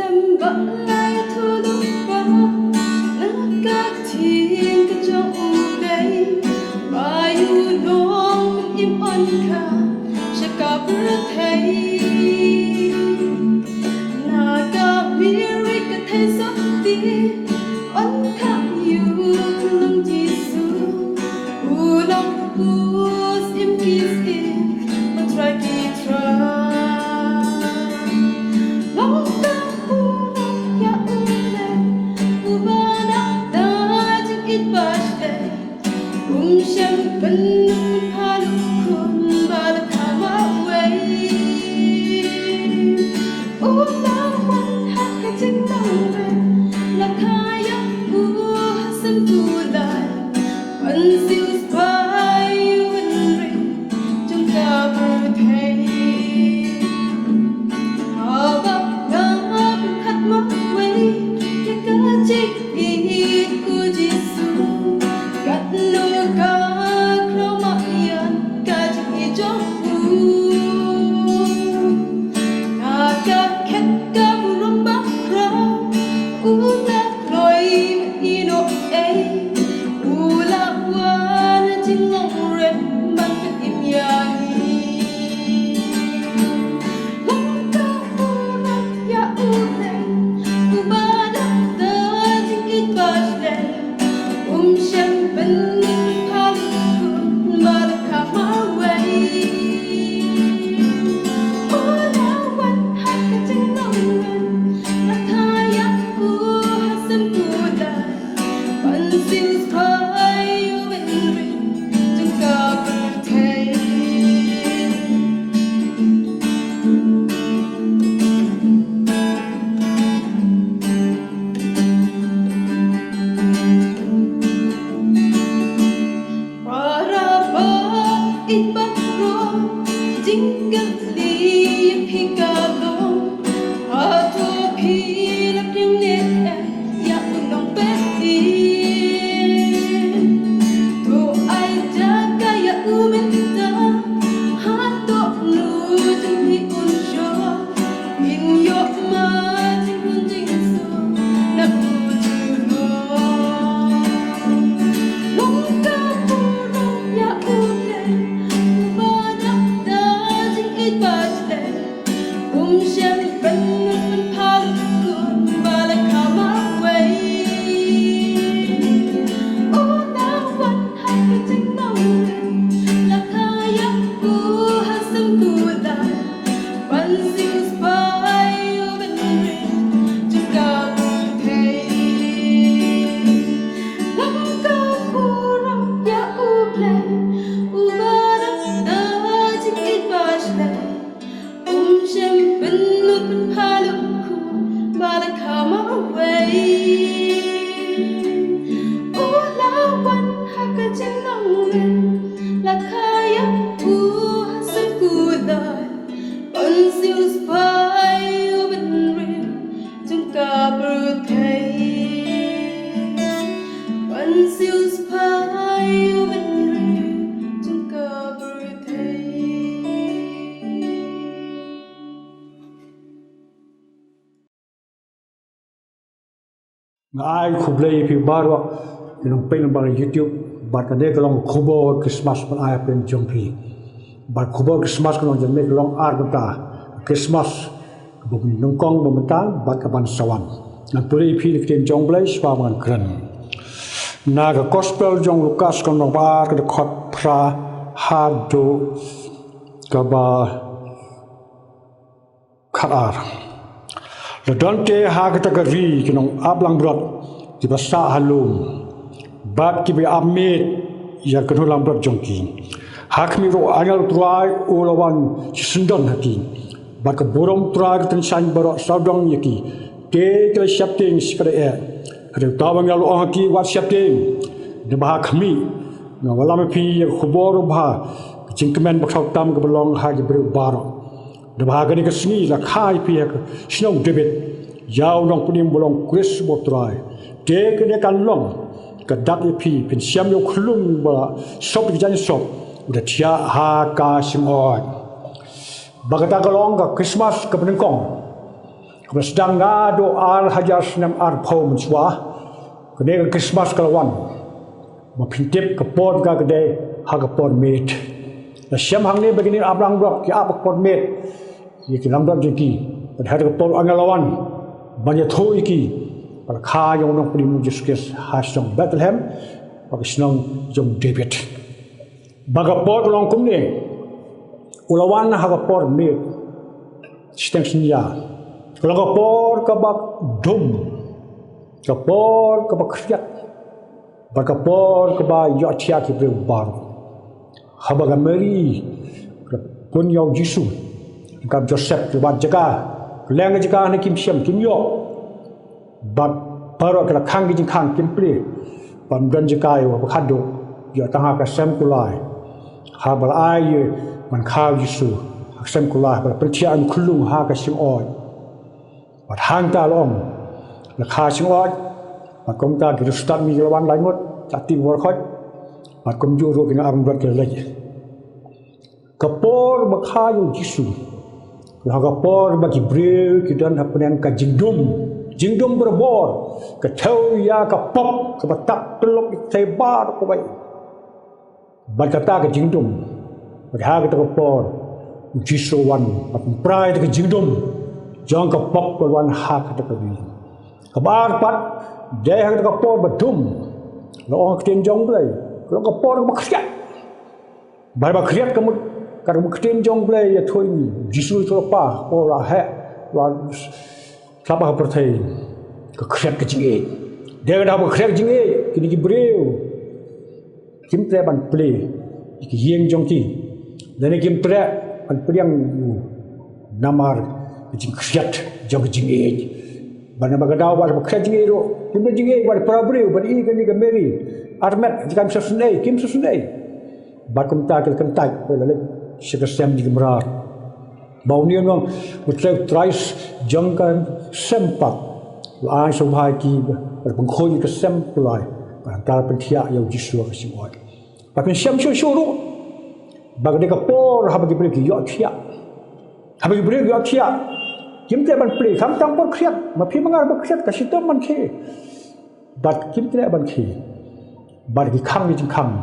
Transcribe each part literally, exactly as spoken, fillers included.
Em ba lai thuluk ba na ka ktien ka jong U Blei, ba ïoh long im on ka sha ka pyrthei. Na ka miri ka thei sopti on ka ïoh long Jisu. U long u syiem ki syiem, u Trai ki trai. Long ka burom ïa U Blei, uba da da jingïeit ba shlei. Um shym pynlut pynpha luk khun ba la kha marwei. U la wan ha ka jinglong ren, la kha ïa u ha sem tulai. Ban siewspah ïa u bynriew jong ka pyrthei. Haba nga pyrkhat marwei ïa ka jingïeit u Jisu, katno ka khraw marjan ka jingïeit jong u. Ka khet ka burom bakhraw, u la kloi ïehnoh ei. U la wan ha jinglong ren ban pynim ïa ngi. Long ka burom ïa U Blei, uba da da jingïeit ba shlei. Um shym pynlut pynpha luk khun ba la kha marwei. U la wan ha ka jinglong ren, la kha ïa u ha sem tulai. Ban siewspah ïa u bynriew jong ka pyrthei. Para baieit baroh, jingkylli ïa phi ka long, hato phi la pdiang ne em ïa u nongpeit? To ai jaka ïa u mynta, hato mano jong phi un shong? Ngin ïoh ma jingkyrkhu jingsuk na u Trai. Long ka burom ïa U Blei, uba da da jingïeit ba shlei. Um shym pynlut pynpha luk khun ba la kha marwei. U la wan ha ka jinglong ren, la kha ïa u ha sem tulai. Ban siewspah ïa u bynriew jong ka pyrthei. Long ka burom ïa U Blei, uba da da jingïeit ba shlei. Um shym pynlut pynpha luk khun ba la kha marwei. U la wan ha ka jinglong ren, la kha ïa u ha sem tulai. Ban siewspah ïa u bynriew jong ka pyrthei. Ban siewspah ïa u bynriew jong ka pyrthei. Nga ai khublei ïa phi baroh ki nongpeit lyngba YouTube, bad kane ka long khubor Christmas ban ai ha pdeng jong phi. Bad khubor Christmas ka long jong me ka long ar bynta. Christmas kaba nyngkong, ba mynta bad kaban sa wan. Ngan pule ïa phi na ka ktien jong U Blei, shuwa ba ngan kren. Na ka Gospel jong u Lukas ka lynnong ba ar, ka dkhot phra haduh kaba khatar. La don te ha kata ka ri ki nongap langbrot kiba sah ha lum, bad kiba ïa ap miet ïa ka kynhun langbrot jong ki. Ha khmih ruh u angel u Trai u la wan shisyndon ha ki, bad ka burom u Trai ka tyngshaiñ baroh sawdong ïa ki. Te ki la sheptieng shikatdei eh. Hynrei uta u angel u ong ha ki, wat sheptieng. Naba ha khmih nga wallam ïa phi ïa ka khubor babha, ka jingkmen bakhraw tam kaba long ha ki briew baroh. Naba ha kane ka sngi la kha ïa phi ha ka shnong Dabid ïa u nongpynim ba long Khrist u Trai. Te kane kan long ka dak ïa phi, phin shem ïa u khyllung ba la sop da ki jaiñsop, u da thiah ha ka shngoit. Ba kata ka long ka Christmas kaba nyngkong. Kaba sdang naduh ar hajar snem arphew mynshuwa, kane ka Krismas ka la wan. Ba phin tip ka por ka dei ha ka por miet. La shem hangne ba kine ki ap langbrot, ki ap ha ka por miet ïa ki langbrot jong ki. Bad ha ka por angel la wan ban ïathuh ïa ki, ba la kha ïa u nongpynim u Jisu Khrist ha shnong Bethlehem, ha ka shnong jong David. Ba ka por ka long kumne. U la wan ha ka por miet. Shiteng synñia. Ka long ka por kaba dum. Ka por kaba khriat. Bad ka por kaba ïohthiah ki briew baroh. Haba ka Mari ka pun ïa u Jisu, ka Joseph, ka wad jaka, ka leng jaka ne kim shem, kim ïoh. Bad baroh ki la khang ki jingkhang, kim plie. Bad ym don jaka ïa u ba khadduh, ïoh tang ha ka sem kulai. Haba la ai ïa u ban kha u Jisu ha ka sem kulai, ba la pynthiah ïa u khyllung ha ka shyngod. Bad hangta la ong, la kha shyngod. Bad kumta ki riewstad ngi ki la wan lai ngut, la tip bor khoit. Bad kumjuh ruh ki nongap langbrot ki la leit. Ka por ba kha ïa u Jisu, ka long ka por ba ki briew ki don hapdeng ka jingdum, jingdum barabor, ka thew ïa ka pop kaba tap tylok ïa ka thei baroh kawei. Bad kata ka jingdum, bad ha kata ka por u Jisu wan bad pynpra ïa ka jingdum jong ka pop ba wan ha kata ka ri. Kaba ar pat, dei ha kata ka por ba dum, la ong ha ka ktien jong U Blei, ka long ka por kaba khriat. Ba, ba khriat ka mut, ka mut ka ktien jong U Blei ïathuh ïa ngi. Jisu u la ïathuh, la heh, la slap ha pyrthei, ka khriat ka jingïeit. Dei ka daw ba khriat ka jingïeit, kine ki briew kim treh ban plie ïa ki ïing jong ki. Lane kim treh ban pdiang ïa u namar ka jingkhriat jong ka jingïeit. Bad namar ka daw ba khriat jingïeit ruh, kim don jingïeit bad para briew, bad ïa kane ka Mari, armet, jaka kim sa sngewsynei, kim sa sngewsynei. Bad kumta ki la kyntait, la leit sha ka sem jong ki mrad. Ba une u nong, u Trai, u Trai jong ka sem pat, u la ai sngewbha ïa ki, bad pynkhuid ïa ka sem kulai, bad hangta la pynthiah ïa u Jisu ha ka shyngod. Bad phin shem shuh shuh ruh ba ka dei ka por haba ki briew ki ïohthiah. Haba ki briew ki ïohthiah, kim treh ban plie, khamtam por khriat, ma phi ma nga ruh ba khriat, ka shitom ban khie. Bad kim treh ban khie. Bad ki khang ki jingkhang.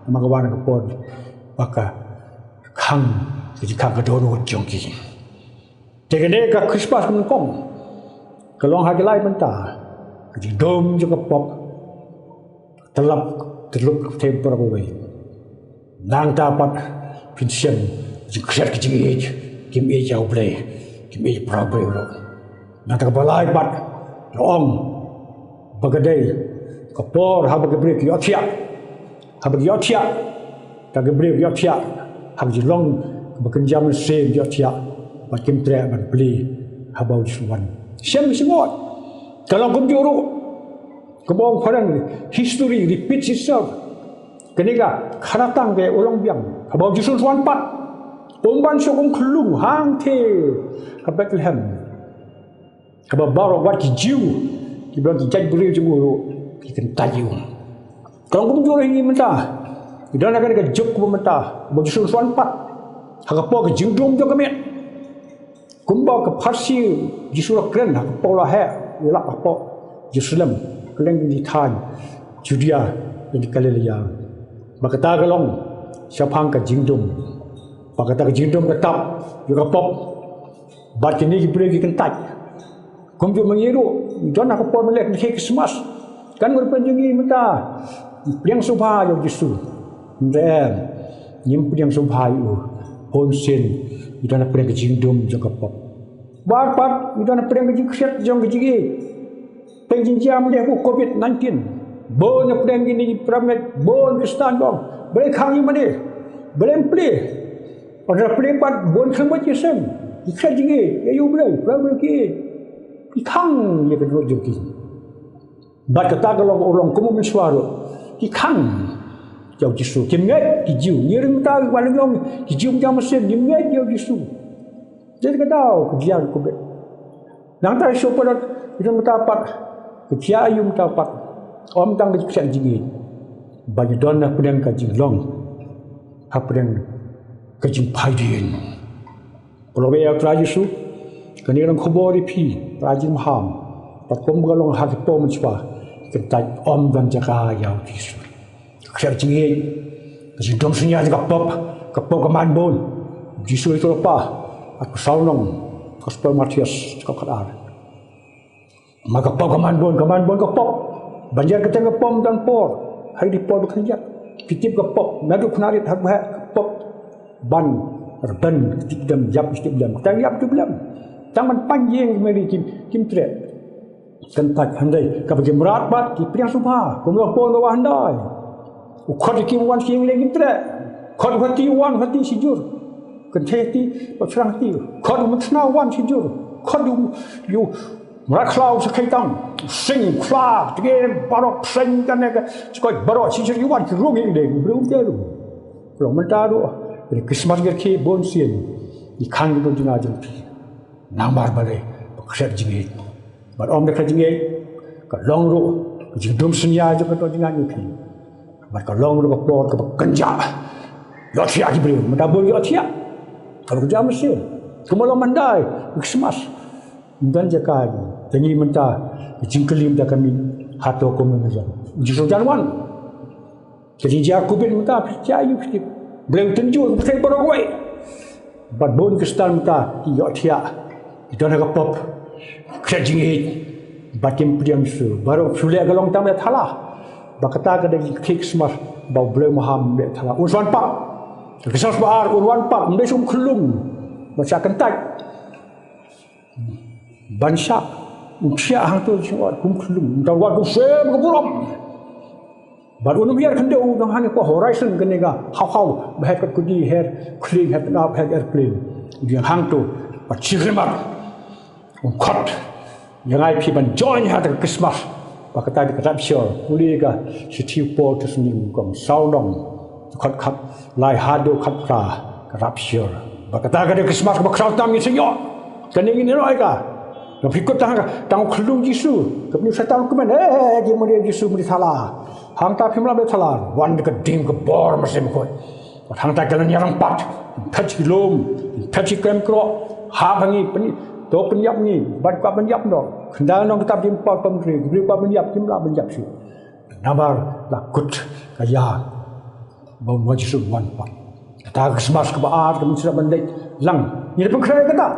Namar ka wan ka por ba ka khang ki jingkhang ka dohnud jong ki. Te kane ka Krismas nyngkong ka long ha ki lai bynta. Ka jingdum jong ka pop, ka tlap tylok ka thei baroh kawei. Nangta pat phin shem jingkhriat ka jingïeit, kim ïeit ïa U Blei, kim ïeit para briew ruh. Nangta kaba lai pat, la ong ba ka dei ka por haba ki briew ki ïohthiah. Haba ki ïohthiah, kata ki briew ki ïohthiah ha ka jinglong kaba kynja mynsiem, ki ïohthiah bad kim treh ban plie haba u Jisu wan. Shem sngewbha, ka long kumjuh ruh. Kumba ong phareng, history repeats itself. Kane ka khana tang ka u long biang. Haba u Jisu u wan pat, um ban suk, um khyllung hangtei ha Bethlehem. Kaba baroh, wat ki Jiw, kiba long ki jait briew jong u ruh ki kyntait ïa u. Ka long kumjuh ruh ïa ngi mynta. Ngi don ha kane ka juk kumba mynta, ba u Jisu u wan pat ha ka por ka jingdum jong ka miet. Kumba ka pharshi u Jisu u la kren ha ka por u la heh, u la lap hapoh Jerusalem, kylleng ki thaiñ Judia, ki Galilaia. Ba kata ka long shaphang ka jingdum. Ba kata ka jingdum ka tap ïa ka pop. Bad kine ki briew ki kyntait. Kumjuh ma ngi ruh, don ha ka por mynta ka Krismas. Kan ngi ruh pynjah ngi mynta pdiang sngewbha ïa u Jisu. Hynrei em, ngim pdiang sngewbha ïa u. Bunsien ngi don ha pdeng ka jingdum jong ka pop. Bad pat ngi don ha pdeng ka jingkhriat jong ka jingïeit. Pdeng jingjia mynta u Covid nineteen. Bun na pdeng kine ki para bangeit, bun Khristan bun. Balei khang ïa u mane? Balei ym plie? Haba plie pat bun khang bad ki sem. Ki khriat jingïeit ïa u Blei, para briew ki ïeit. Ki khang ïa ka dohnud jong ki. Bad kata ka long, u long kum u mynshuwa ruh. Ki khang ïa u Jisu. Kim ngeit ki Jiw. Ngi ring mynta, wat la ngi ong ki Jiw mynta mynsiem, kim ngeit ïa u Jisu. Dei ka daw ka jia ka Covid. Nangta shuh pat, ngi don mynta pat, ka jia aïu mynta pat? Ym tang ka jingkhriat jingïeit, ba ngi don hapdeng ka jinglong, hapdeng ka jingphaidien. Pynlong ïa u Trai Jisu, Kane ka long khubor ïa phi, para jingmaham. Bad kumba ka long ha ki por mynshuwa, kyntait ym don jaka ïa u Jisu. Ka khreh jingïeit, ka jingdum synñia jong ka pop, ka pop ka man bun. U Jisu u ïathuh lypa ha ka saw nong, Gospel Mathaios, ka khat ar. Ma ka pop ka man bun, ka man bun ka pop. Ban ïaid kyrteng ka pop ym don por. Ha ki por ba khyndiat. Ki tip ka pop, naduh khynnah rit haduh ba heh ka pop. Ban rben ki tip dem, ïap ki tip dem. Tang ïap tip dem. Tang ban pan ïing ki Mary kim, kim treh. Kyntait hynrei kaba ki mrad bad ki pdiang sngewbha. Kumno pon ka wah hyndai. U khot ki kim wan sha ïing lei kim treh. Khot u hati wan hati shi jur. Kynthei hati, ba phrang hati. Khot u mutna wan shi jur. Khot u, u mrad khlaw sa khaitang. Sing khlaw, tngen baroh, sing kane ka. Skoi baroh shi jur ïa wan ki rung ïing lei. Briew te rung. Long mynta ruh. Ri Christmas ngi rkhie bun sien. Ngi khang ki don jingïaid jong phi. Namar balei, ba khreh jingïeit. Bad ym da khreh jingïeit, ka long ruh ka jingdum synñia jong ka don jingïaid jong phi. Bad ka long ruh ka por kaba kynjah. Ïohthiah ki briew, mynta bun ïohthiah. Ka long kynjah mynsiem. Kumba long mynta, Christmas. Ym don jaka, te ngi mynta, ka jingkylli mynta ka mih, hato kumno ngi ïoh. Jisu jan wan. Ka jingjia Covid mynta phi jia ïa u phi tip. Blei u tynjuh ka pyrthei baroh kawei. Bad bun ki Khristan mynta ki ïohthiah. Ki don ha ka pop. Khreh jingïeit. Bad kim pdiang Jisu. Baroh shu leh ka long tang leh thala. Ba kata ka dei ka Christmas. Ba u Blei maham leh thala. Un sa wan pat. Ka Christmas ba ar un wan pat. Ym dei shu khyllung. Ba shah kyntait. Ban shah, um shah hangto jingwad kum khyllung, um tang wad kum sem ka burom. Bad un um hiar khyndew dang hani ko horizon kane ka haw haw, ba het kat kudi her, khlieng het nap het airplane. Diang hangto, bad shi khlimat. Um khot, ïa ngai phi ban join ha ka Christmas. Ba kata ka rapture, pule ka shithi u Paul te sngewthuh kong saw nong. Khot khot lai haduh khot phra ka rapture. Ba kata ka dei Christmas kaba khraw tam ngin sa ïoh. Kane ngin ïoh ïa ka. Nga phi kut tang ka tang u khyllung Jisu. Ka pynïoh Satan u kmen, eh, eh, eh, Jisu mane Jisu mane thala. Hangta phim lah mane thala. Wan da ka ding ka bor mynsiem khot. Hangta ka lan ïarang pat. Phet shi lum, phet shi kem kro. Hap ha ngi pyn to pynïap ngi. Ban kwah pynïap no. Kynda nong kitab jingpal pynri. Gri kwah pynïap kim lah pynïap shi. Namar la kut ka ïa ba u Jisu wan pat. Kata ka Christmas kaba ar ka mynsiem ban dei lang. Ngi da pynkhreh kata.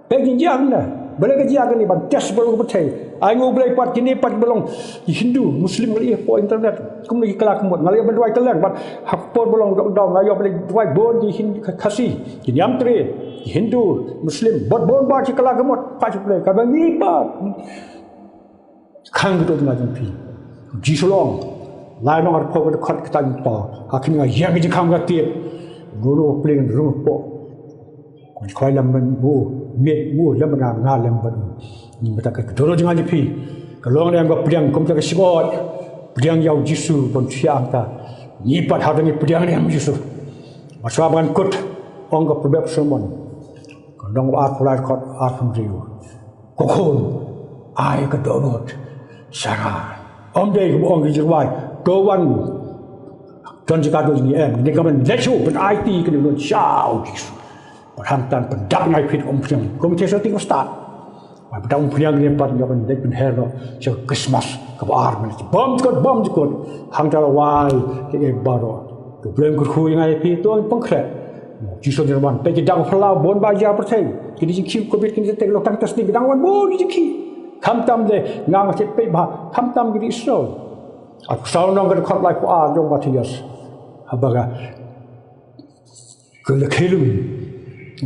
Peit ngi jia kane. Balei ka jia kane ban test baroh ka pyrthei. Ai ngu Blei pat kine pat ba long ki Hindu, Muslim ngi ïa po internet. Kumne ki kala kumut ngi ïa ban duwai kylleng bad ha por ba long lockdown ngi ïa ban duwai bun ki Hindu Khasi. Ki niam tre, ki Hindu, Muslim, bad bun ba ki kala kumut pat ki Blei. Kaba ngi pat. Khang ka dot nga jong phi. Jisu long. Lai nong arphew ka dkhot kata jong pa. Ha kine nga ïeng ka jingkhang ka tiep. Rung rung pling rung po. Kon khoi lam ban mu. Miet mu lam ban nga lam ban. Ni mata ka doro jong nga jong phi. Ka long ne ka pdiang kum ta ka sibot. Pdiang ïa u Jisu ban siang ta. Ni pat ha dang pdiang ne Jisu. Masa ban kut. Ong ka Proverb Solomon. Ka long arphew lai dkhot arphew hynriew. Ko khun, ai ka dohnud sha nga. Ym dei ba ong ki jingrwai, to wan. Don jaka don jingim, ne ka ban leit shuh ban aiti ka dohnud sha u Jisu. Ban hangtan pyndap ngai phi um pynïang. Kum te sa ting stad. Ban pyndap um pynïang ne pat nga ban leit pynher noh sha Christmas kaba ar ban leit bam jukut bam jukut. Hangta la wai ka e baroh. Ka blem kyrkhu ïa ngai phi to pynkhreh. Jisu jin wan peit ki dang phyllaw bun ba ïa pyrthei. Kine jingkhih covid kine jingtek lo tang testing ki dang wan bun ki jingkhih. Khamtam de nga nga chet peit ba khamtam ki Israel. Ap saw nong ka dkhot lai phew ar jong Mathaios. Haba ka ka la khelum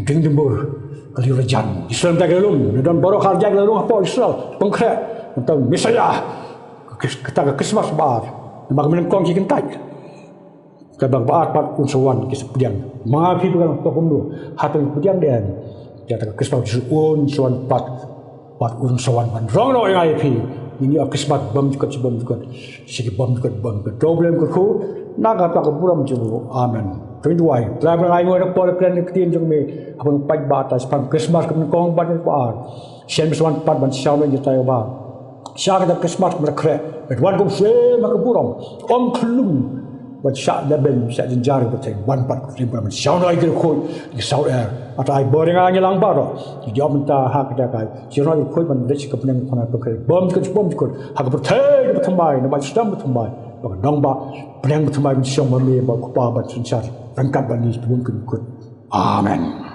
ding dimbur ka la jan. Israel ta ka lum ne don baroh kharjak la rung hapoh Israel. Pynkhreh tang Messiah. Kata ka Christmas ba ar. Namar ka mynnong kong ki kyntait. Ka bang ba ar pat un sa wan ki sa pdiang. Ma phi pdiang to kumno. Hapdeng pdiang den. Ïa ta ka Krismas Jisu un sa wan pat. Pat un sa wan ban rong noh ïa ngi phi. Ngi ïa Krismas bam jukut bam jukut. Siki bam jukut bam jukut. To blem kyrkhu. Na ka ta ka burom jong u. Amen. Tang duwai. Trai ba ngai ngoi na por kren ktien jong me. Hapdeng pat ba ta span Krismas ka mynnong kong ban ba ar. Shen sa wan pat ban sa wan ïa ta ba. Sha ka Krismas ba khreh. Wan kum shem ka burom. Ym khlum. Ban shah leben, shah jynjar ka pyrthei, wan pat ka rim ka ban shah roi ka khuid, ki saw er. Ata ai bor nga ngi lang baroh. Ki jop mynta ha ka dakai. Shah roi ka khuid ban dei ka bneng ka thonai pyrthei. Bom jukut, bom jukut. Ha ka pyrthei ka thymmai, na ba sdang ka thymmai. Ba ka dong ba, bneng ka thymmai ban shong ba me, ba kpa ban synshar. Ryngkat ban ni, bom ka jukut. Amen.